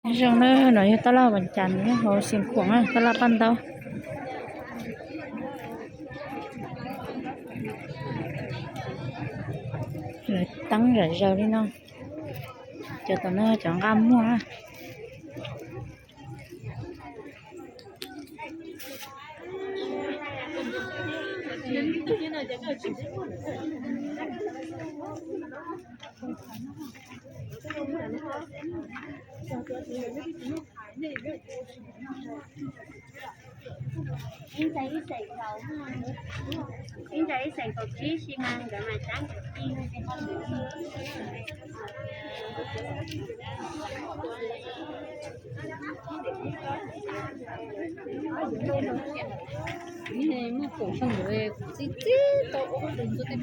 Zoo na, no yog tab laj vas cas nyob hauv Xeev Khuam, tab laj paj ntaub. Lawv teeb zom zaws li no, cov tom no cov nqa muag na. Ib ntxa ib xeem kaum, ib ntxa ib xeem kaum tsib xi mas nkawd mas tsab nkawd ci. Muaj kaum xyoo nkawd kuv txib txib tau ob tug ntxuav tej.